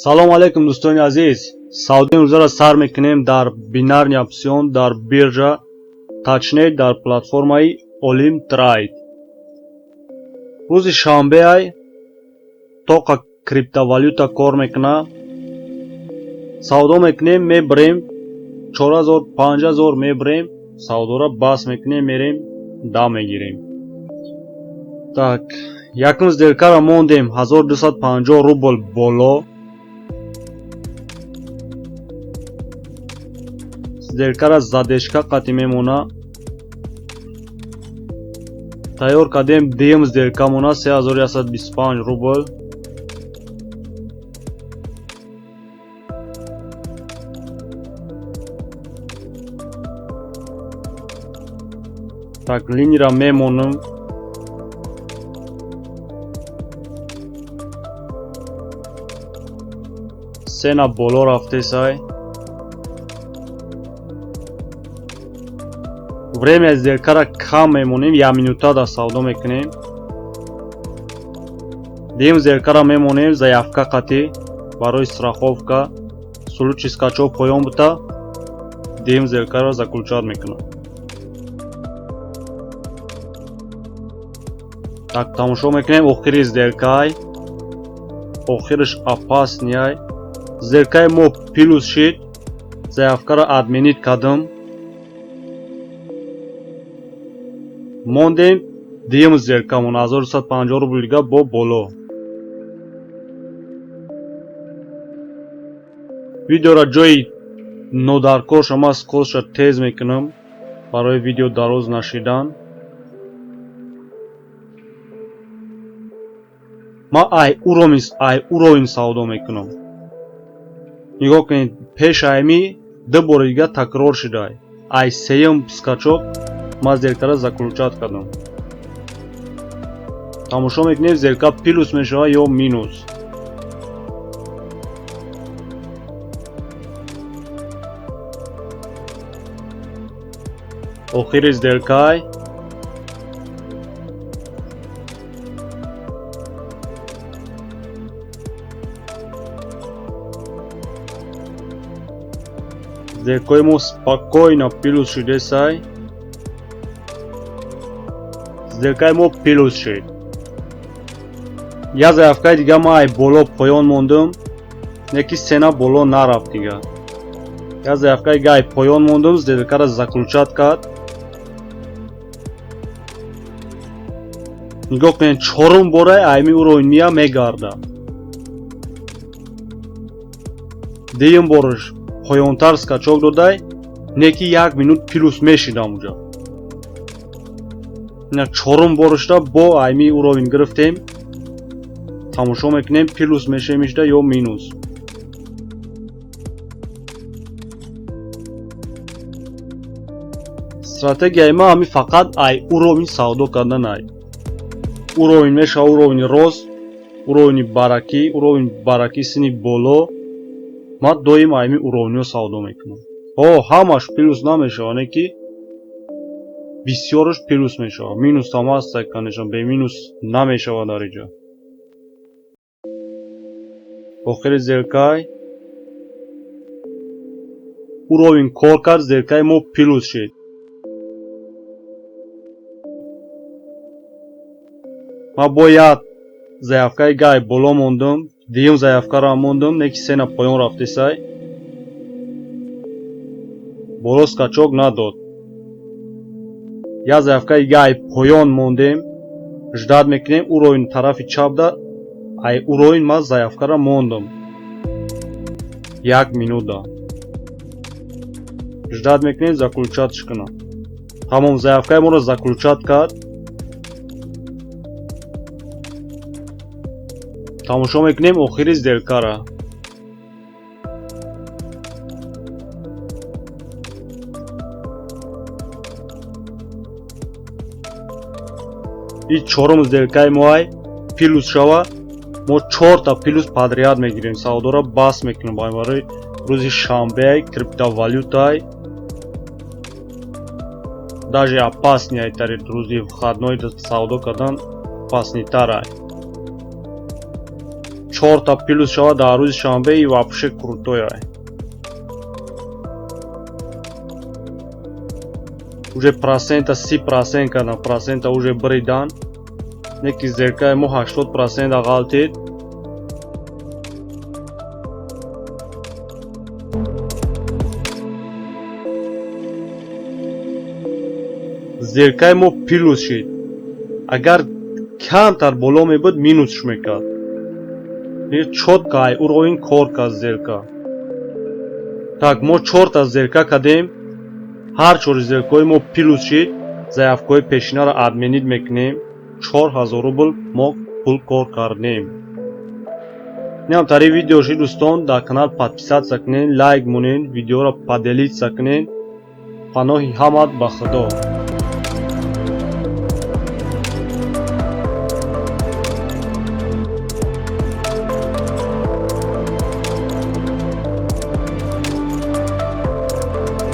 Салом алейкум, дӯстони азиз. Савдои имрӯзаро сар мекунем дар бинарный опцион дар биржа, точнее, дар платформаи Олим Трейд. Рӯзи шанбеай, тоқа криптовалюта кор мекунад. Савдо мекунем, мебарем 4000, 5000 мебарем, савдоро бас мекунем, мерем, дам мегирем. Так, якум сделкаро мондем 1250 рубл боло. Сделкара задержка қатӣ мемона. Тайёр кардем дуюм сделкамона, 3125 рубл. Так, линияро мемонам. Цена боло рафтесай. Время сделкара кам мемонем, як минутада савдо мекунем. Дуюм сделкара мемонем заявка қатӣ барои страховка. Случай скачок поён бута, дуюм сделкаро заключать мекунам. Так, тамошо мекунем охири сделкай. Охираш опасныйай. Сделкаи мо плюс шид. Заявкаро отменить кардам. Мондем дуюм сделкамон, 1250 рубл дига бо боло. Видеоро ҷои нодаркорша ман скоростша тез мекунам барои видео дароз нашидан. Ман ай уровень савдо мекунам. Нигоҳ кунед, пеш айми ду бори дига такрор шудай. Ай сеюм скачок ман сделкаро заключать кардам. Тамошо мекунем, сделка плюс мешавад ё минус. Охири сделкай. Сделкаи мо спокойно плюс шудесай. Сделкаи мо плюс шуд. Як заявкаи дига ман ай боло поён мондум, не ки цена боло нарафт дига. Як заявкаи дига ай поён мондум, сделкаро заключать кард. Нигоҳ кунед, чорум бора айми уровень мия мегарда. Дуюм борш поёнтар скачок додай, не ки як минут плюс мешидам уҷа. Ина чорум боршда бо айми уровень гирифтем. Тамошо мекунем, плюс мешемишда ё минус. Стратегияи ман ҳами фақат ай уровень савдо кардан ай. Уровень мешава уровени рост, уровени баракӣ, уровень баракӣ сини боло. Ман доим айми уровеньҳо савдо мекунам. Ҳо, ҳамаш плюс намешава, не ки бисёраш плюс мешава. Минус ҳам ҳаста, конечно, бе минус намешава дар инҷа. Охири сделкай уровень кор кард, сделкаи мо плюс шуд. Ман бояд заявкаи гай боло мондум, дуюм заявкаро мондум, не ки цена поён рафтесай. Боло скачок надод. Як заявкаи гай поён мондем, ждать мекунем уровень тарафи чапда, ай уровень ман заявкаро мондум. Як минута. Ждать мекунем, заключатьш кунам. Тамом, заявкаи моро заключать кард. Тамошо мекунем охири сделкара. И чорум сделкаи мо ай плюс шава, мо чорта плюс подряд мегирем. Савдоро бас мекунем барои рӯзи шанбеай, криптовалютаай. Даже опасныйай тари рӯзи выходной савдо кардан опасныйтарай. Чорта плюс шавад дар рӯзи шанбе, и вообще крутой ай. Уже процента 30% кардан, процента уже бридан. Не ки сделкаи мо 80% ғалтид. Сделкаи мо плюс шид. Агар камтар боло мебуд, минусш мекард. Чётко ай уровень кор кард сделка. Так, мо чорта сделка кардем, ҳар чори сделкаҳои мо плюс шид. Заявкаҳои пешинаро отменить мекунем. 4000 рубл мо пул кор кардем. Инам тари видео шид, дӯстон. Дар канал подписаться кунед, лайк монед, видеоро поделиться кунед. Паноҳи ҳамат ба Худо.